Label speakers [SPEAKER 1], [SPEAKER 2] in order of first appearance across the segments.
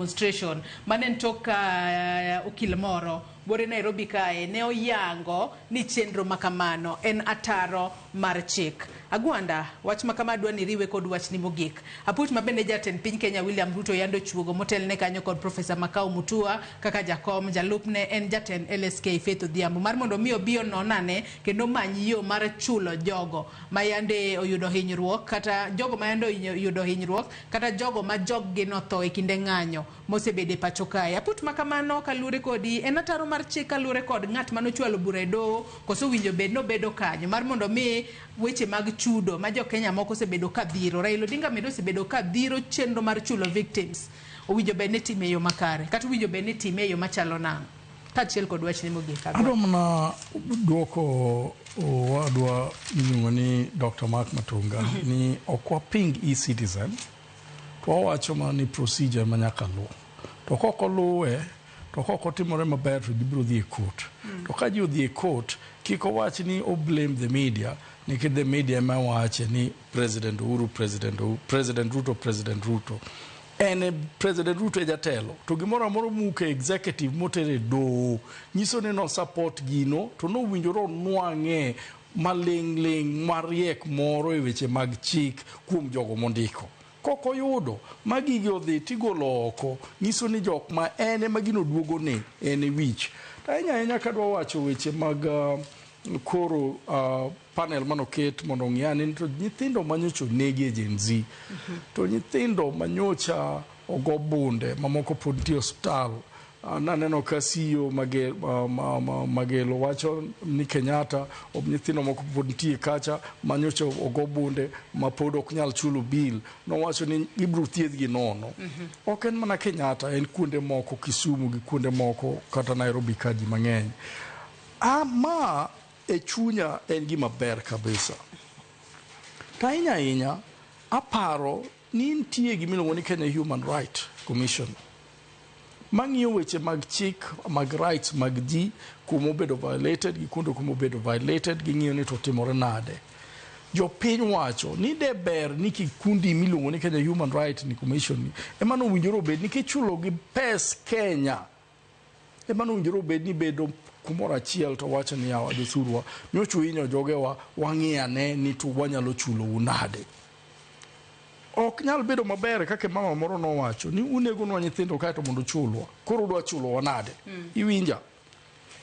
[SPEAKER 1] Demonstration mane en tok ka okil moro buore Nairobi kae ne oyango ni chenro makamano en ataro mar chik. Agwanda, wach makama adwa ni riwe kod wachni mogik. Aput ma bende jatend piny Kenya William Ruto yando chuogo motelne kanyo kod Professor Makau Mutua kaka jakom, jalupne en jatend LSK Faith Odhiambo mar mondo mi obi onon ane kendo omany yo mar chulo jogo ma yande oyudo hinyruok kata jogo ma yande oyudo hinyruok kata jogo ma joggi notho e kinde ng'anyo mosebedo e pacho kae. Aput ma kamano kaluwore kodi en ataro mar chik kaluwore kod ng'at mane ochwalo bura e doho koso owinjo bed nobedo kanyo mar mondo mi weche mag chudo ma jo Kenya moko osebedo ka dhiro. Raila Odinga bende osebedo ka dhiro chenro mar chulo victims. Owinjo bed ni itime e yo makare kata owinjo bed ni itime e yo machalo nang'o? Kaachiel kod wachni mogik.
[SPEAKER 2] Adwa mana duoko owadwa miluongo ni Dr. Mark Matunga ni ok waping e-citizen to wawacho mana ni procedure ema nyaka luw. To kok oluwe to kok otimore maber to ji biro dhi e court. To ka ji odhi e court kik owach ni o blame the media nikech the media ema wache ni President Uhuru, President Uhuru, President Ruto, President Ruto. En e President Ruto e jatelo to gimoro amora omuke executive motere e doho nyiso ni no support gino to nowinjore onwang'e maling'ling' mariek moro e weche mag chik kuom jogo mondiko. Kok oyudo ma gigi odhi tigolo oko nyiso ni jok ma en ema gino duogo ne en e wich. To ahinya ahinya kadwa wacho weche mag koro panel manoket mondo ong'i ane ni to nyithindo manyocha onegi e Gen Z to nyithindo manyocha ogo bunde mamoko pod nitie e osiptal. Naneno ka CEO Magelo wacho ni Kenyatta nyithindo moko pod nitie kacha manyocha ogo bunde ma pod ok nyal chulo bill. Nowacho ni ibiro thiedhgi nono. Ok en mana Kenyatta, en kuonde moko Kisumu gi kuonde moko kata Nairobi ka ji mang'eny. Ma e chunya en gima ber kabisa. To ahinya ahinya aparo ni nitie gima iluongo ni Kenya Human Right Commission mang'iyo weche mag chik mag rights mag ji kuma obedo violated gi kuonde kuma obedo violated ging'iyo ni to otimore nade. Jopiny wacho ni de ber ni kikundi miluongo ni Kenya Human Right ni Commission ni ema nowinjore obed nikech chulo gi pes Kenya ema nowinjore obed ni bedo kumoro achiel to wacho ni yawa jothurwa nyocha uhinyo jogewa wang'i ane ni to wanyalo chulou nade. Ok nyal bedo maber kaka mama moro nowacho ni unegonwa nyithindo kae to mondo uchulwa. Koro udwa chulowa nade? Iwinja?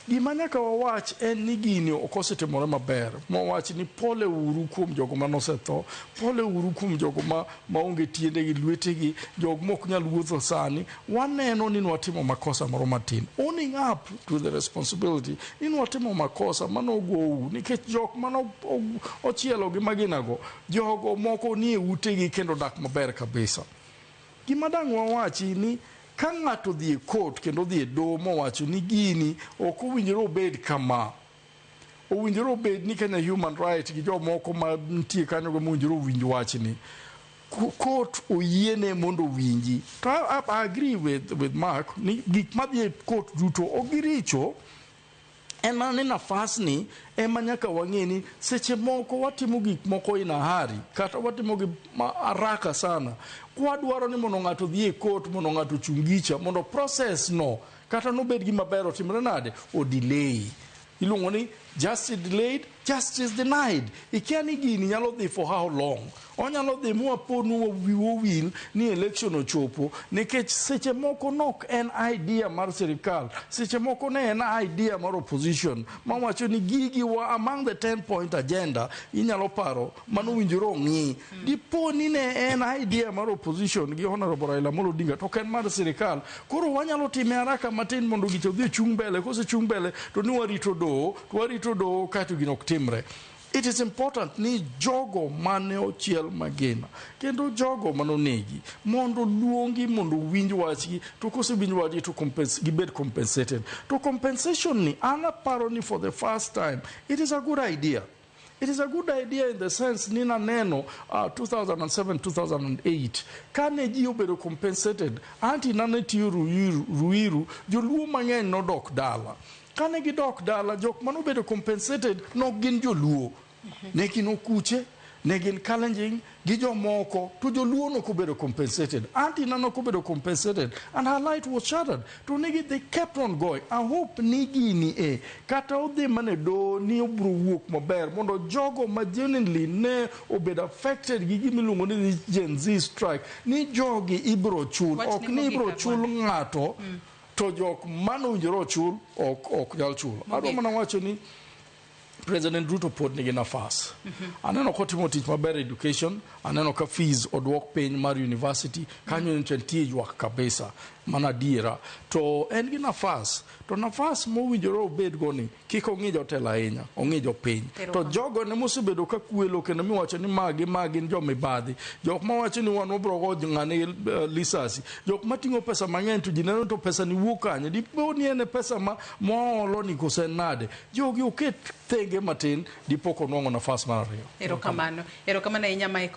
[SPEAKER 2] Gima nyaka wawach en ni gini ok osetimore maber. Mowach ni pole uru kuom jogo manosetho, pole uru kuom jogo ma maonge tiendegi, lwetegi, jok mok nyal wuotho sani. Waneno ni nwatimo makosa moro matin. Owning up to the responsibility ni nwatimo makosa manogou nikech jok mano ochielo gi maginago, jogo moko nie utegi kendo dak maber kabisa. Gima dang' wawachi ni ka ng'ato odhi e court kendo odhi e doho mowacho ni gini ok owinjore obed kama, owinjore obed ni Kenya Human Right gi jomoko ma nitie kanyo go mowinjore owinj wachni. Court oyiene mondo owinji. To I agree with Mark ni gik madhi e court duto ok giricho. En mana ni nafas ni ema nyaka wang'e ni seche moko watimo gik moko in a hurry kata watimo gi haraka sana. Kwadwaro ni mondo ng'ato odhi e court mondo ng'ato ochung gicha mondo process no kata nobed gima ber otimre nade o delay. Iluongo ni justice delayed, justice denied. Ikia ni gini nyalo dhi for how long. Onyalo dhi mwaponu wiwa owil ni election ochopo nikech seche moko nok en idea mar sirikal, seche moko ne en idea mar opposition mawacho ni gigi wa among the 10 point agenda inyalo paro mano owinjore ong'i. Dipo ni ne en idea mar opposition gi Honorable Raila Amolo Odinga to ok en mar sirikal. Koro wanyalo time haraka matin mondo gicha odhi ochung' mbele, kosechung' mbele to ni warito doho, to warito doho kaeto gino ok timre. It is important ni jogo mane ochiel magina kendo jogo mane onegi mondo luongi mondo owinj wachgi to kosewinj wachgi to gibed compensated. To compensation ni an aparo ni for the first time it is a good idea. It is a good idea in the sense ni naneno 2007 2008 kane ji obedo compensated anti nane tiyo Ruiru, Ruiru joluo mang'eny nodok dala. Kane gidok dala jok manobedo compensated nok gin joluo. Ne gin okuche, Ne gin Kalenjin gi jomoko to joluo nok obedo compensated. Auntie na nok obedo compensated and her light was shattered. To nigi they kept on going. I hope ni gini e kata odhi mana e doho ni obro wuok maber mondo jogo ma genuinely ne obedo affected gi gima iluongo ni Gen Z strike ni jogi ibro chul.
[SPEAKER 1] Wach
[SPEAKER 2] Ok
[SPEAKER 1] ni
[SPEAKER 2] ni ibro
[SPEAKER 1] mogik,
[SPEAKER 2] chul
[SPEAKER 1] Agwanda.
[SPEAKER 2] ng'ato to jok manowinjore ochul ok nyal chulo. Adwa
[SPEAKER 1] Mogik.
[SPEAKER 2] mana wacho ni President Ruto pod nigi nafas. Aneno kotimo tich maber e education, aneno ka fees oduok piny mar university, kanyo nyocha nitie ywak kabisa, mana adiera. To en gi nafas, to nafas mowinjore obed go ni kik ong'i jotelo ahinya, ong'i jopiny. To jogo ne mosebedo ka kwelo kendo miwacho ni magi ma gin jomibadhi, jok mawacho ni wan wabro go ng'ane lisasi, jok mating'o pesa mang'eny to ji neno to pesa ni wuok kanye, dipo ni en e pesa ma moolo ni kose en nade. Jogi oket thenge matin dipo konwang'o nafas mar ariyo.
[SPEAKER 1] Erokamano. Erokamano ahinya Michael.